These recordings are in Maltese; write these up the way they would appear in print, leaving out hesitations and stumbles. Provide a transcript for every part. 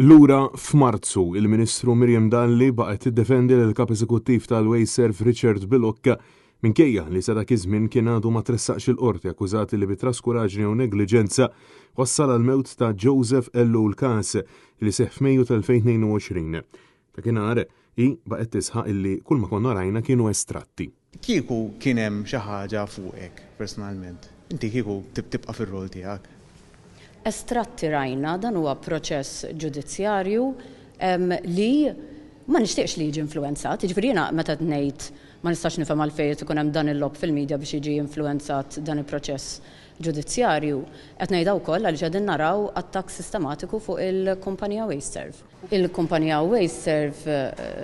Lura f'Marzu, il-Ministru Miriam Dalli baqgħet tiddefendi lill-Kap Eżekuttiv tal-Wasteserv Richard Bilocca minkejja li sa dak iż-żmien kien għadu ma tressaqx il-Qorti akkużat li bi traskuraġni u negliġenza wassal għall-mewt ta' Joseph Ellul każ li seħħ f'Mejju tal-2022. Dakinhar, hi baqgħet tisħaq illi kull ma konna rajna kienu estratti. Kieku kien hemm xi ħaġa fuqek personalment, inti kieku tibqa' fir-rol tiegħek? Estratti rajna, dan huwa proċess ġudizzjarju li ma nixtieqx li jiġi influwenzat. Jiġifieri jiena meta qed ngħid ma nistax nifhem għalfejn qed ikun hemm dan il-logħob fil-media biex jiġi influwenzat dan il-proċess ġudizzjarju, qed ngħidha wkoll għaliex qegħdin naraw attakk sistematiku fuq il-kumpanija Wasteserv. Il-kumpanija Wasteserv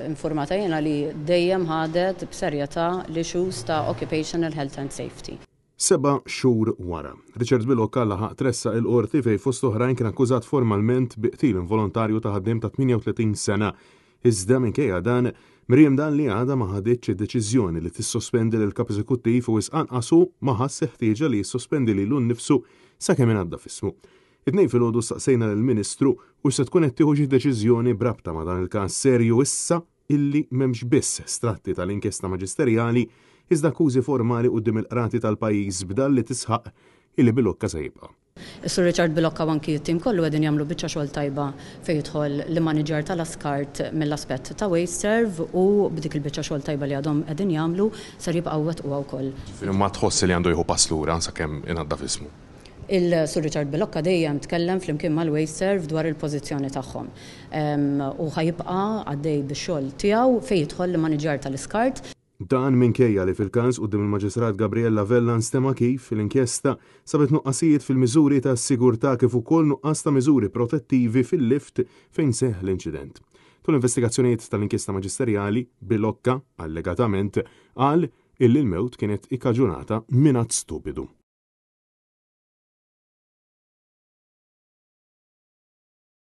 infurmata jiena li dejjem ħadet b'serjetà l-issues ta' occupational health and safety. Seba' xhur wara, Richard Bilocca laħaq tressaq il-Qorti fejn fost oħrajn kien akkużat formalment bi qtil involontarju ta' ħaddiem ta' 38 sena. Iżda minkejja dan, Miriam Dalli għadha ma ħaditx id-deċiżjoni li tissospendi lill-Kap Eżekuttiv u wisq anqas hu ma ħass il-ħtieġa li jissospendi lilu nnifsu sakemm inaddaf ismu. It-Tnejn filgħodu staqsejna lill-Ministru hux se tkun qed tieħu xi deċiżjoni b'rabta ma' dan il-każ serju issa illi m'hemmx biss estratti tal-inkjesta maġisterjali iżda akkużi formali quddiem il-qrati tal-pajjiż b'Dalli tisħaq illi Bilocca se jibqa'. Is-Sur Richard Bilocca u anki t-tim kollu qegħdin jagħmlu biċċa xogħol tajba fejn jidħol l-immaniġjar tal-iskart mill-aspett ta' WasteServ u b'dik il-biċċa xogħol tajba li għadhom qegħdin jagħmlu ser jibqgħu jwettquha wkoll. Ġifieri ma tħoss li għandu jieħu pass lura sakemm inaddaf ismu? Il-Sur Richard Bilocca dejjem tkellem flimkien mal-WasteServ dwar il-pożizzjoni tagħhom u ħa jibqa' għaddej bix-xogħol tiegħu fejn jidħol l-immaniġjar tal-iskart. Dan minkejja li fil-każ quddiem il-Maġistrat Gabriella Vella nstema' kif l-inkjesta sabet nuqqasijiet fil-miżuri ta' sigurtà kif ukoll nuqqas ta' miżuri protettivi fil-lift fejn seħħ l-inċident. Tul l-investigazzjonijiet tal-inkjesta maġisterjali, Bilocca, allegatament, qal illi l-mewt kienet ikkaġunata minn att stupidu.